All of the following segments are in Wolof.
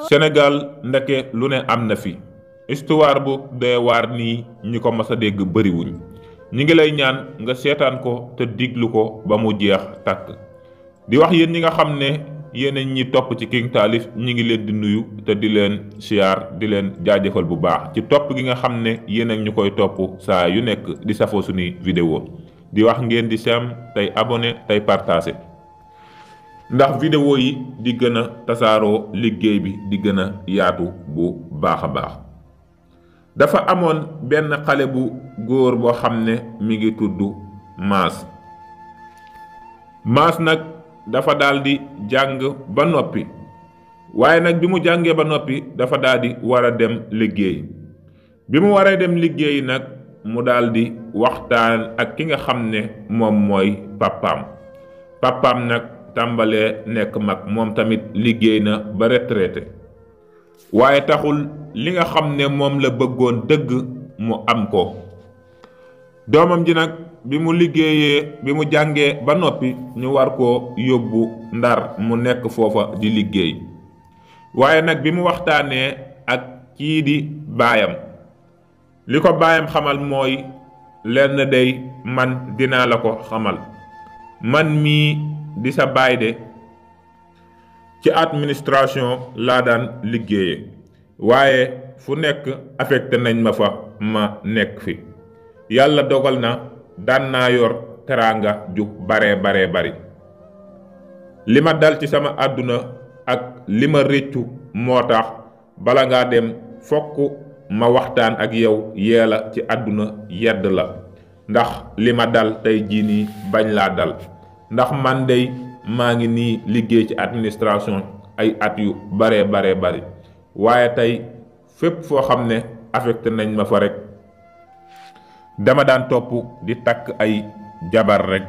Sénégal ndeke lu ne am na fi histoire bu dee waar nii ñi ko mas a dégg bariwuñ ñi ngi lay ñaan nga seetaan ko te diglu ko ba mu jeex tàkk di wax yéen ñi nga xam ne yéen ñi topp ci King Taalif ñi ngi leen di nuyu te di leen siyaar di leen jaajëfal bu baax ci topp gi nga xam ne yéen ñu koy topp saa yu nekk di safoo suñuy vidéo di wax ngeen di sem tey abonné tey partagé ndax vidéo yi di gën a tasaaroo liggéey bi di gën a yaatu bu baax a baax. dafa amoon benn xale bu góor boo xam ne mi ngi tudd Maas nag dafa daldi jàng ba noppi waaye nag bi mu jàngee ba noppi dafa daldi war a dem liggéey bi mu waree dem liggéey nag mu daldi waxtaan ak ki nga xam ne moom mooy papaam nag tàmbalee nekk mag moom tamit liggéey na ba retraité waaye taxul li nga xam ne moom la bëggoon dëgg mu am ko doomam ji nag bi mu liggéeyee bi mu jàngee ba noppi ñu war koo yóbbu Ndar mu nekk foofa di liggéey waaye nag bi mu waxtaanee ak kii di baayam li ko baayam xamal mooy lenn day man dinaa la ko xamal man mii di sa baay de ci administration laa daan liggéeye waaye fu nekk affecté nañ ma fa ma nekk fi yàlla dogal na daan naa yor teraanga ju bare bari li ma dal ci sama àdduna ak li ma réccu moo tax bala ngaa dem fokk ma waxtaan ak yow yeela ci àdduna yedd la ndax li ma dal tey jii nii bañ laa dal ndax man dey maa ngi nii liggéey ci administration ay at yu bare bari waaye tey fépp foo xam ne affecté nañ ma fa rek dama daan topp di takk ay jabar rek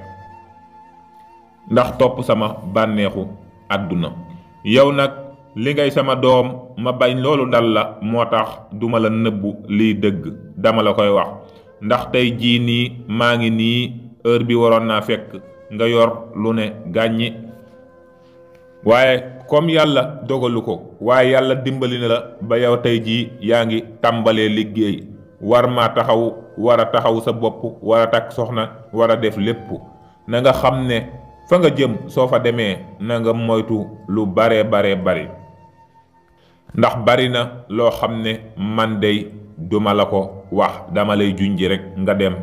ndax topp sama bànneexu àdduna yow nag li ngay sama doom ma bañ loolu dal la moo tax duma la nëbbu liy dëgg dama la koy wax ndax tey jii nii maa ngi nii heure bi waroon naa fekk nga yor lu ne gàññi waaye comme yàlla dogalu ko waaye yàlla dimbali na la ba yow tey jii yaa ngi tàmbalee liggéey war maa taxaw war a taxaw sa bopp war a takk soxna war a def lépp na nga xam ne fa nga jëm soo fa demee na nga moytu lu bari ndax bari na loo xam ne man dey duma la ko wax dama lay junji rek nga dem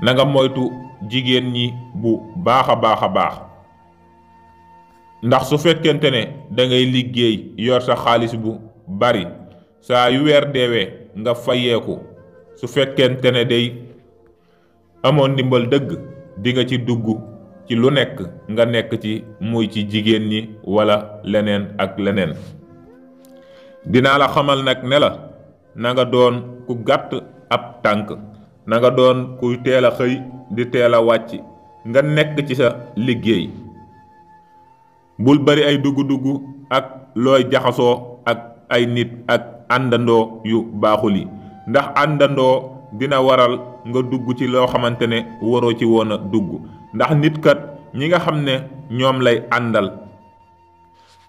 na nga moytu jigéen ñi bu baax a baax ndax su fekkente ne da ngay liggéey yor sa xaalis bu bari saa yu weer deewee nga fayeeku su fekkente ne day amoon ndimbal dëgg di nga ci dugg ci lu nekk nga nekk ci muy ci jigéen ñi walla leneen ak leneen dinaa la xamal nag ne la na nga doon ku gàtt ab tànk na nga doon kuy teel a xëy di teel a wàcc nga nekk ci sa liggéey bul bari ay dugg-dugg ak looy jaxasoo ak ay nit ak àndandoo yu baaxul yi ndax àndandoo dina waral nga dugg ci loo xamante ne waroo ci woon a dugg ndax nit kat ñi nga xam ne ñoom lay àndal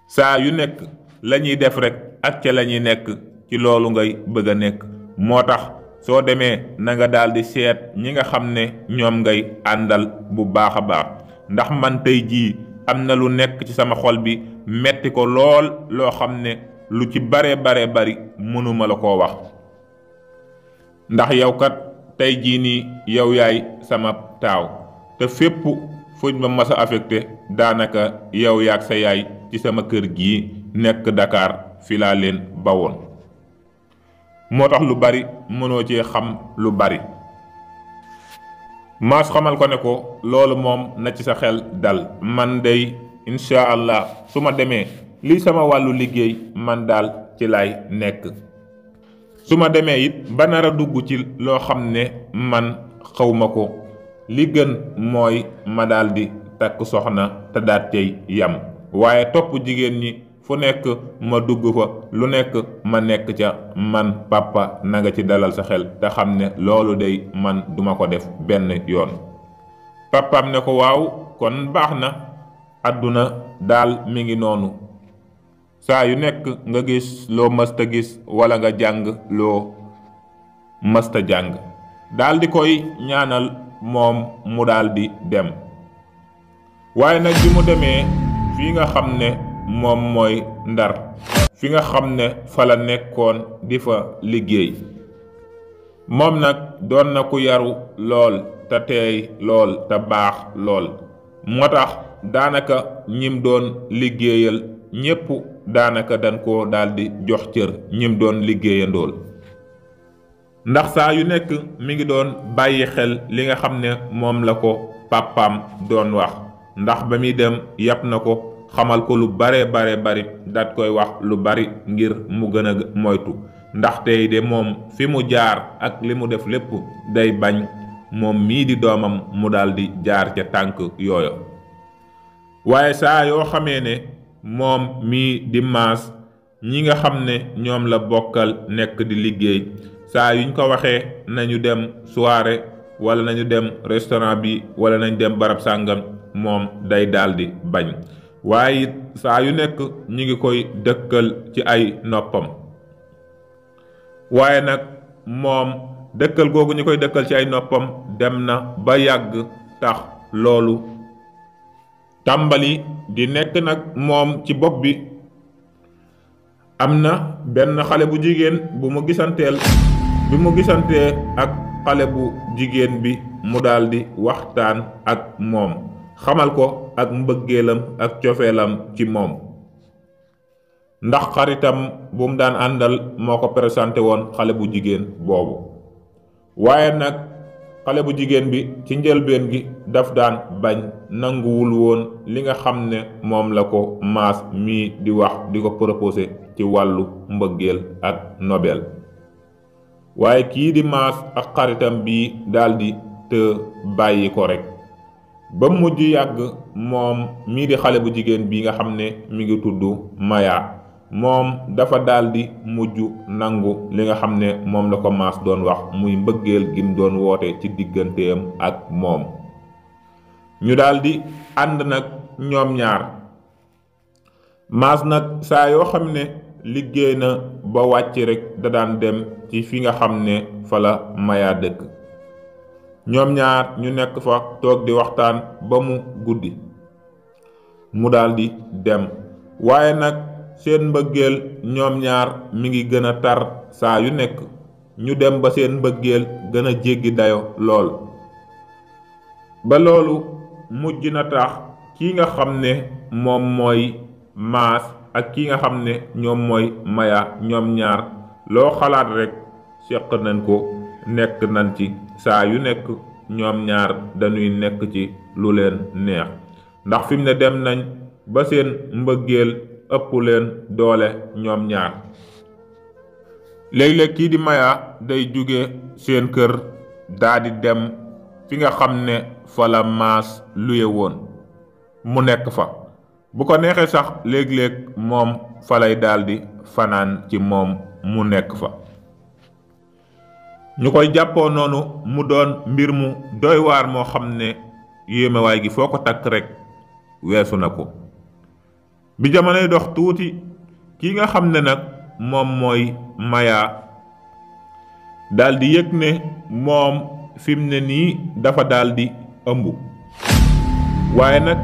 saa yu nekk lañuy def rek ak ca lañuy nekk ci loolu ngay bëgg a nekk moo tax soo demee na nga daldi seet ñi nga xam ne ñoom ngay àndal bu baax a baax ndax man tey jii am na lu nekk ci sama xol bi metti ko lool loo xam ne lu ci bari mënuma la koo wax ndax yow kat tey jii nii yow yaay sama taaw te fépp fuñ ma mas a affecté daanaka yow yaag sa yaay ci sama kër gii nekk Dakar fi laa leen bawoon moo tax lu bari mënoo cee xam lu bari Maas xamal ko ne ko loolu moom na ci sa xel dal man dey incha allah su ma demee lii sama wàllu liggéey man daal ci lay nekk su ma demee it ba nar a dugg ci loo xam ne man xawma ko li gën mooy ma daldi takk soxna te daat tey yam waaye topp jigéen ñi fu nekk ma dugg fa lu nekk ma nekk ca man papa na nga ci dalal sa xel te xam ne loolu day man duma ko def benn yoon papaam ne ko waaw kon baax na àdduna daal mi ngi noonu saa yu nekk nga gis loo mësta gis wala nga jàng loo mësta jàng daal di koy ñaanal moom mu daal di dem. waaye nag bi mu demee fii nga xam ne moom mooy Ndar fi nga xam ne fa la nekkoon di fa liggéey moom nag doon na ku yaru lool te teey lool te baax lool moo tax daanaka ñim doon liggéeyal ñépp daanaka dañ ko daldi jox cër ñim doon liggéeyandool ndax saa yu nekk mi ngi doon bàyyi xel li nga xam ne moom la ko pàppaam doon wax ndax ba muy dem yàpp na ko xamal ko lu bare bari daat koy wax lu bari ngir mu gën a moytu ndax tey de moom fi mu jaar ak li mu def lépp day bañ moom mii di doomam mu daldi jaar ca tànk yooya. waaye saa yoo xamee ne moom mii di Maas ñi nga xam ne ñoom la bokkal nekk di liggéey saa yuñ ko waxee nañu dem soirée wala nañu dem restaurant bi wala nañu dem barab sàngam moom day daldi bañ waaye it saa yu nekk ñi ngi koy dëkkal ci ay noppam. waaye nag moom dëkkal googu ñu koy dëkkal ci ay noppam dem na ba yàgg tax loolu tàmbali di nekk nag moom ci bopp bi. am na benn xale bu jigéen bu mu gisanteel bi mu gisantee ak xale bu jigéen bi mu daldi waxtaan ak moom xamal ko ak mbëggeelam ak cofeelam ci moom ndax xaritam bu mu daan àndal moo ko présenté woon xale bu jigéen boobu. waaye nag xale bu jigéen bi ci njëlbeen gi daf daan bañ nanguwul woon li nga xam ne moom la ko Maas mii di wax di ko proposé ci wàllu mbëggeel ak nobel. waaye kii di Maas ak xaritam bii daldi te bàyyi ko rekk ba mujj yàgg moom mii di xale bu jigéen bi nga xam ne mi ngi tudd Maya moom dafa daldi mujj nangu li nga xam ne moom la ko Maas doon wax muy mbëggeel gi mu doon woote ci digganteem ak moom. ñu daldi ànd nag ñoom ñaar. Maas nag saa yoo xam ne liggéey na ba wàcc rekk da daan dem ci fi nga xam ne fa la Maya dëkk. ñoom ñaar ñu nekk fa toog di waxtaan ba mu guddi mu daldi dem. waaye nag seen mbëggeel ñoom ñaar mi ngi gën a tar saa yu nekk ñu dem ba seen mbëggeel gën a jéggi dayo lool ba loolu mujj na tax ki nga xam ne moom mooy Maas ak ki nga xam ne ñoom mooy Maya ñoom ñaar loo xalaat rekk seq nañ ko nekk nañ ci saa yu nekk ñoom ñaar dañuy nekk ci lu leen neex ndax fi mu ne dem nañ ba seen mbëggeel ëpp leen doole ñoom ñaar. léeg-léeg kii di Maya day jóge seen kër daldi dem fi nga xam ne fa la Maas luye woon mu nekk fa bu ko neexee sax léeg-léeg moom fa lay daldi fanaan ci moom mu nekk fa. ñu koy jàppoo noonu mu doon mbir mu doy waar moo xam ne yéemewaay gi foo ko takk rekk weesu na ko. bi jamonoy dox tuuti ki nga xam ne nag moom mooy Maya daldi yëg ne moom fi mu ne nii dafa daldi ëmb waaye nag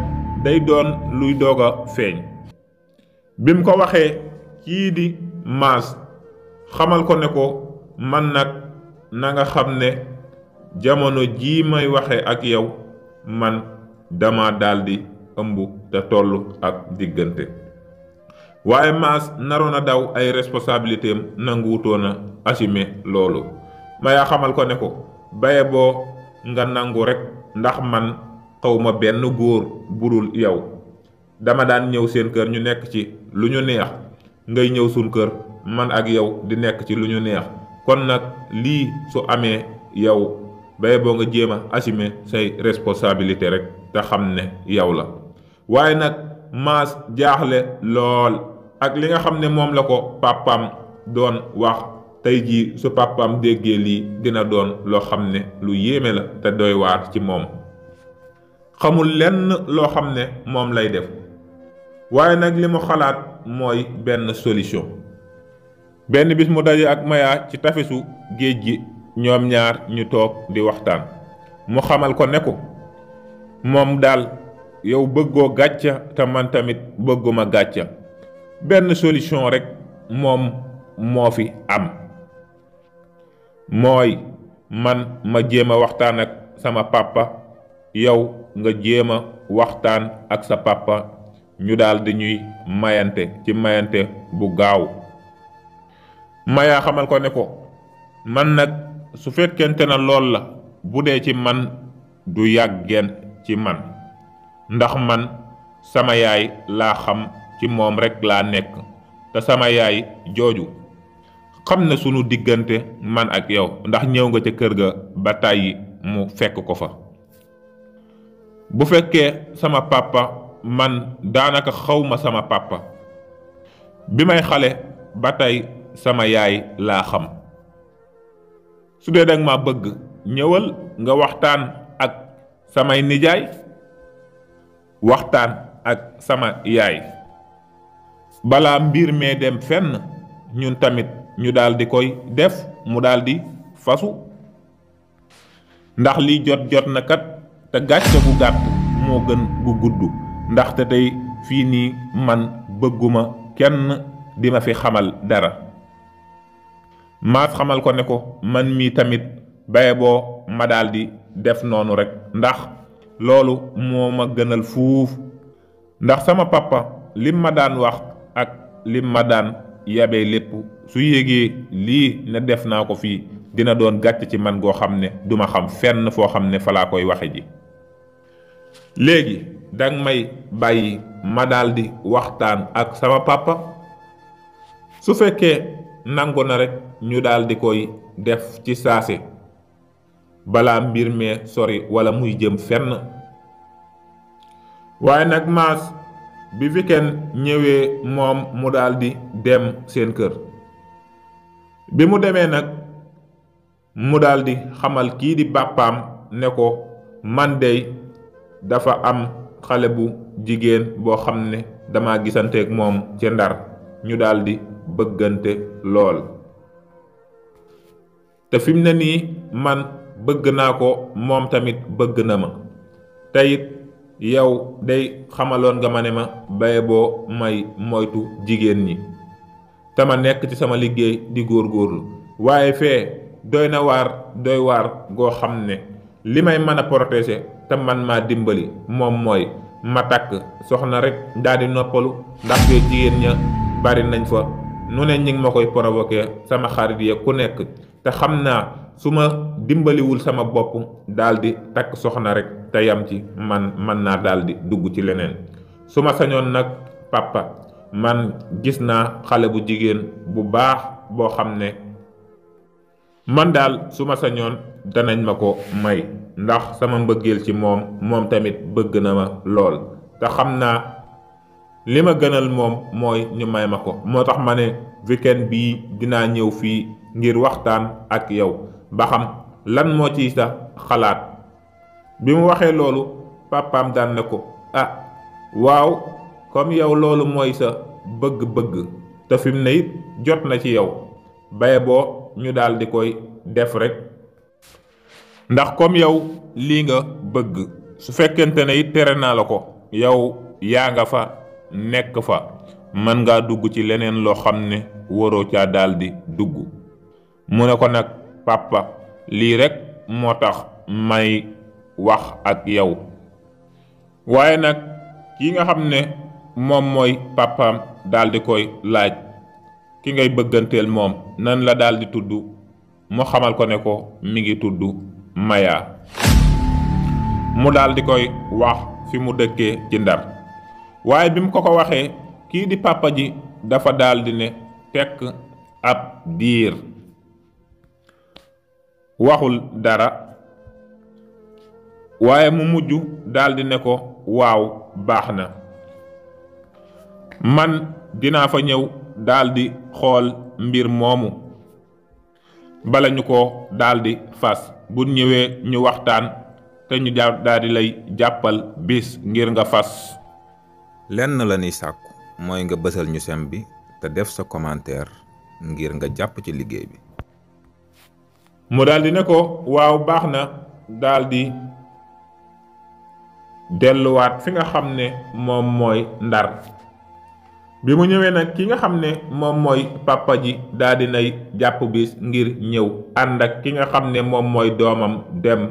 day doon luy doog a feeñ. bi mu ko waxee kii di Maas xamal ko ne ko man nag na nga xam ne jamono jii may waxe ak yow man dama daldi ëmb te tollu ak diggante. waaye Maas naroon a daw ay responsabilité am nanguwutoon a assumer loolu. Maya xamal ko ne ko baye boo nga nangu rekk ndax man xawma benn góor budul yow dama daan ñëw seen kër ñu nekk ci lu ñu neex ngay ñëw suñ kër man ak yow di nekk ci lu ñu neex kon nag lii su amee yow baye boo nga jéem a assumer say responsabilité rekk te xam ne yow la. waaye nag Maas jaaxle lool ak li nga xam ne moom la ko pàppaam doon wax tey jii su pàppaam déggee lii dina doon loo xam ne lu yéeme la te doy waar ci moom. xamul lenn loo xam ne moom lay def waaye nag li mu xalaat mooy benn solution. benn bis mu daje ak Maya ci tefesu géej gi, ñoom ñaar ñu toog di waxtaan. mu xamal ko ne ko moom daal yow bëggoo gàcca te man tamit bëgguma gàcca, benn solution rekk moom moo fi am, mooy man ma jéem a waxtaan ak sama papa, yow nga jéem a waxtaan ak sa papa, ñu daal di ñuy mayante ci mayante bu gaaw. Maya xamal ko ne ko man nag su fekkente na lool la, bu dee ci man du yàggeen ci man, ndax man sama yaay laa xam, ci moom rekk laa nekk, te sama yaay jooju xam na sunu diggante man ak yow, ndax ñëw nga ca kër ga ba tàyyi mu fekk ko fa. bu fekkee sama papa, man daanaka xawma sama papa, bi may xale ba tey sama yaay laa xam. su dee danga ma bëgg, ñëwal nga waxtaan ak samay nijaay, waxtaan ak sama yaay, balaa mbir mee dem fenn ñun tamit ñu daal di koy def mu daal di fasu, ndax li jot na kat, te gàcce bu gàtt moo gën bu gudd, ndaxte tey fii nii man bëgguma kenn di ma fi xamal dara. Maas xamal ko ne ko man mii tamit baye boo ma daal di def noonu rekk, ndax loolu moo ma gënal fuuf, ndax sama papa lim ma daan wax ak lim ma daan yabee lépp, su yégee lii ne def naa ko fii dina doon gàcc ci man goo xam ne duma xam fenn foo xam ne fa laa koy waxe ji. léegi danga may bàyyi ma daldi waxtaan ak sama papa, su fekkee nangu na rekk ñu daldi koy def ci saase balaa mbir mee sori walla muy jëm fenn. waaye nag Maas bi weekend ñëwee moom mu daldi dem seen kër. bi mu demee nag mu daldi xamal kii di bàppaam ne ko man dey dafa am xale bu jigéen boo xam ne dama gisanteeg moom ci Ndar, ñu daldi bëggante lool, te fi mu ne nii man bëgg naa ko, moom tamit bëgg na ma, te it yow day xamaloon nga ma ne ma baye boo may moytu jigéen ñi, te ma nekk ci sama liggéey di góorgóorlu, waaye fee doy na waar goo xam ne li may mën a protéger te man maa dimbali moom mooy ma takk soxna rek daal di noppalu, ndax fee jigéen ña bari nañ fa, nu ne ñi ngi ma koy provoquer sama xarit ya ku nekk, te xam naa su ma dimbaliwul sama bopp daal di takk soxna rek te yam ci man naa daal di dugg ci leneen. su ma sañoon nag papa, man gis naa xale bu jigéen bu baax boo xam ne man daal su ma sañoon danañ ma ko may, ndax sama mbëggeel ci moom tamit bëgg na ma lool, te xam naa li ma gënal moom mooy ñu may ma ko. moo tax ma ne weekend bii dinaa ñëw fii ngir waxtaan ak yow ba xam lan moo ci sa xalaat. bi mu waxee loolu papaam daan ne ko waaw, comme yow loolu mooy sa bëgg-bëgg te fi mu ne it jot na ci yow, baye boo ñu daal di koy def rek, ndax comme yow lii nga bëgg, su fekkente ne it tere naa la ko, yow yaa nga fa nekk fa, mën ngaa dugg ci leneen loo xam ne waroo caa daal di dugg. mu ne ko nag papa, lii rek moo tax may wax ak yow, waaye nag ki nga xam ne moom mooy papaam daal di koy laaj ki ngay bëgganteel moom nan la daal di tudd. mu xamal ko ne ko mi ngi tudd Maya. mu daal di koy wax fi mu dëkkee ci Ndar, waaye bi mu ko waxee kii di papa ji dafa daal di ne tekk ab diir, waxul dara, waaye mu mujj daal di ne ko waaw baax na, man dinaa fa ñëw daal di xool mbir moomu bala ñu ko daal di fas. bu ñëwee ñu waxtaan te ñu daal di lay jàppal bis ngir nga fas. lenn la ni sàkku mooy nga bësal ñu sem bi te def sa commentaire ngir nga jàpp ci liggéey bi. mu daldi ne ko waaw baax na, daldi delluwaat fi nga xam ne moom mooy Ndar. bi mu ñëwee nag ki nga xam ne moom mooy papa ji daldi nay jàpp bis ngir ñëw ànd ak ki nga xam ne moom mooy doomam dem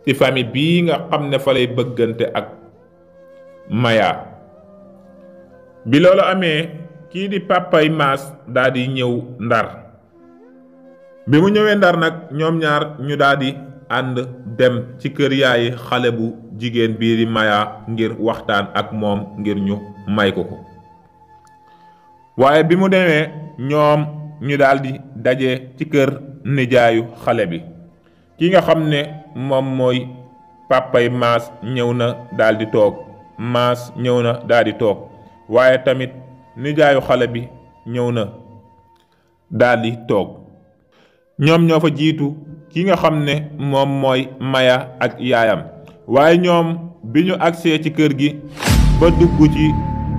ci famille bii nga xam ne fa lay bëggante ak Maya. bi loolu amee kii di papay Maas daldi ñëw Ndar. bi mu ñëwee Ndar nag ñoom ñaar ñu daldi ànd dem ci kër yaayi xale bu jigéen bii di Maya ngir waxtaan ak moom ngir ñu may ko. waaye bi mu demee ñoom ñu daldi daje ci kër nijaayu xale bi. ki nga xam ne moom mooy papay Maas ñëw na daldi toog, Maas ñëw na daldi toog, waaye tamit nijaayu xale bi ñëw na daldi toog. ñoom ñoo fa jiitu ki nga xam ne moom mooy Maya ak yaayam, waaye ñoom bi ñu agsee ci kër gi ba dugg ci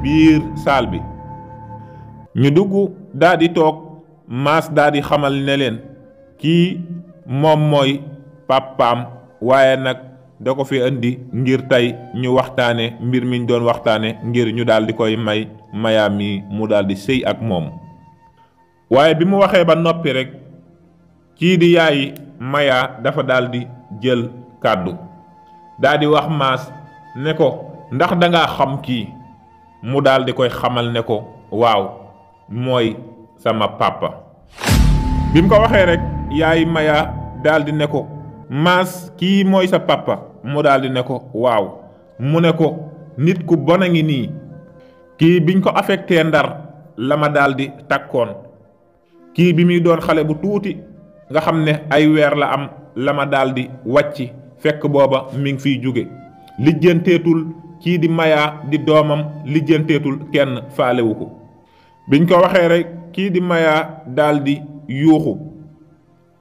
biir saal bi, ñu dugg daldi toog. Maas daldi xamal ne leen kii moom mooy papaam, waaye nag da ko fi indi ngir tey ñu waxtaane mbir mi ñu doon waxtaane ngir ñu daldi koy may Maya mi mu daldi sëy ak moom. waaye bi mu waxee ba noppi rekk kii di yaayi Maya dafa daldi jël kàddu daldi wax Maas ne ko ndax danga xam kii. mu daldi koy xamal ne ko waaw mooy sama papa. bi mu ko waxee rekk yaayi Maya daldi ne ko Maas kii mooy sa papa. mu daldi ne ko waaw. mu ne ko nit ku bon a ngi nii. kii biñ ko affecté Ndar la ma daldi takkoon. kii bi muy doon xale bu tuuti nga xam ne ay weer la am la ma daldi wàcci fekk booba mi ngi fiy jóge. lijjanteetul kii di Maya di doomam, lijjanteetul kenn faalewu ko. biñ ko waxee rekk kii di Maya daldi yuuxu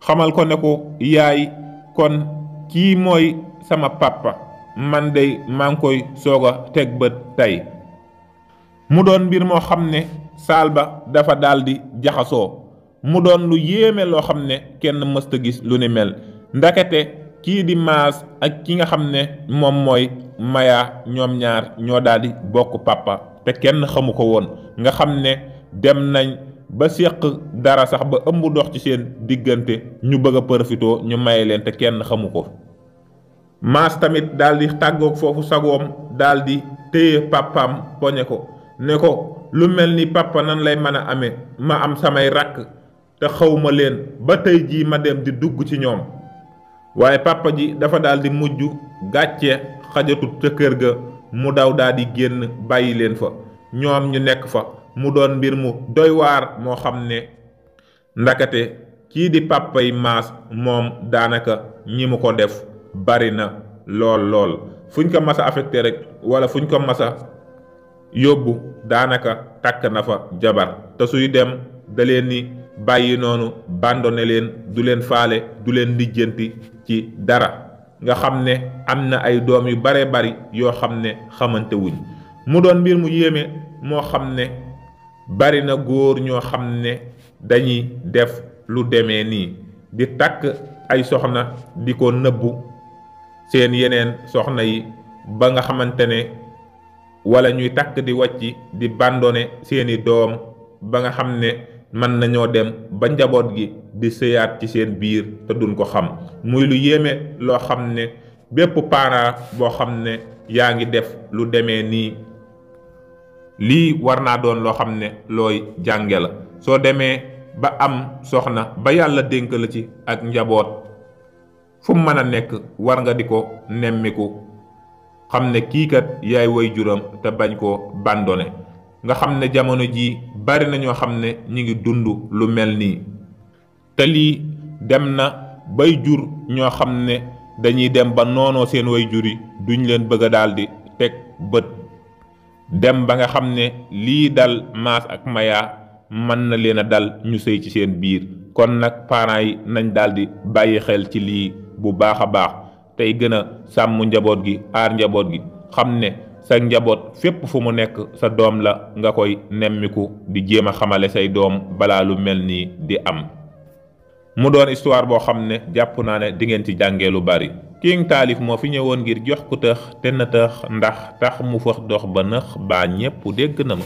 xamal ko ne ko yaay kon kii mooy sama papa, man dey maa ngi koy soog a teg bët tey. mu doon mbir moo xam ne saal ba dafa daldi jaxasoo. mu doon lu yéeme loo xam ne kenn mësta gis lu ni mel. ndakete kii di Maas ak ki nga xam ne moom mooy Maya ñoom ñaar ñoo daldi bokk papa te kenn xamu ko woon. nga xam ne dem nañ ba séq dara sax ba ëmb dox ci seen diggante ñu bëgg a profitoo ñu maye leen te kenn xamu ko. Maas tamit daldi tàggoog foofu sagoom daldi téye papaam poñe ko ne ko lu mel ni papa nan lay mën a amee ma am samay rakk te xawma leen ba tey jii ma dem di dugg ci ñoom. waaye papa ji dafa daldi mujj gàcce xajatut ca kër ga, mu daw daldi génn bàyyi leen fa. ñoom ñu nekk fa mu doon mbir mu doy waar moo xam ne ndakate kii di papay Maas moom daanaka ñi mu ko def bari na lool. fuñ ko mas a affecté rek wala fuñ ko mas a yóbbu daanaka takk na fa jabar te suy dem da leen ni bàyyi noonu bandone leen, du leen faale, du leen lijjanti ci dara. nga xam ne am na ay doom yu bare bari yoo xam ne xamante wuñ. mu doon mbir mu yéeme moo xam ne bari na góor ñoo xam ne dañuy def lu demee nii di takk ay soxna di ko nëbbu seen yeneen soxna yi ba nga xamante ne wala ñuy takk di wàcci di bandone seeni doom ba nga xam ne mën nañoo dem ba njaboot gi di sëyaat ci seen biir te duñ ko xam. muy lu yéeme loo xam ne bépp parent boo xam ne yaa ngi def lu demee nii lii war naa doon loo xam ne looy jànge la. soo demee ba am soxna ba yàlla dénk la ci ak njaboot fu mu mën a nekk war nga di ko nemmiku xam ne kii kat yaay way juram te bañ koo bandone. nga xam ne jamono jii bari na ñoo xam ne ñi ngi dund lu mel nii te lii dem na bay jur ñoo xam ne dañuy dem ba noonoo seen way jur yi duñ leen bëgg a daldi teg bët. dem ba nga xam ne lii dal Maas ak Maya mën na leen a dal ñu sëy ci seen biir. kon nag parents yi nañ daldi bàyyi xel ci lii bu baax a baax tey gën a sàmm njaboot gi aar njaboot gi xam ne sa njaboot fépp fu mu nekk sa doom la nga koy nemmiku di jéem a xamale say doom balaa lu mel nii di am. mu doon histoire boo xam ne jàpp naa ne di ngeen ci jàngee lu bari. King Taalif moo fi ñëwoon ngir jox ku tëx te na tëx ndax tax mu fëx dox ba nëx baa ñépp dégg na ma.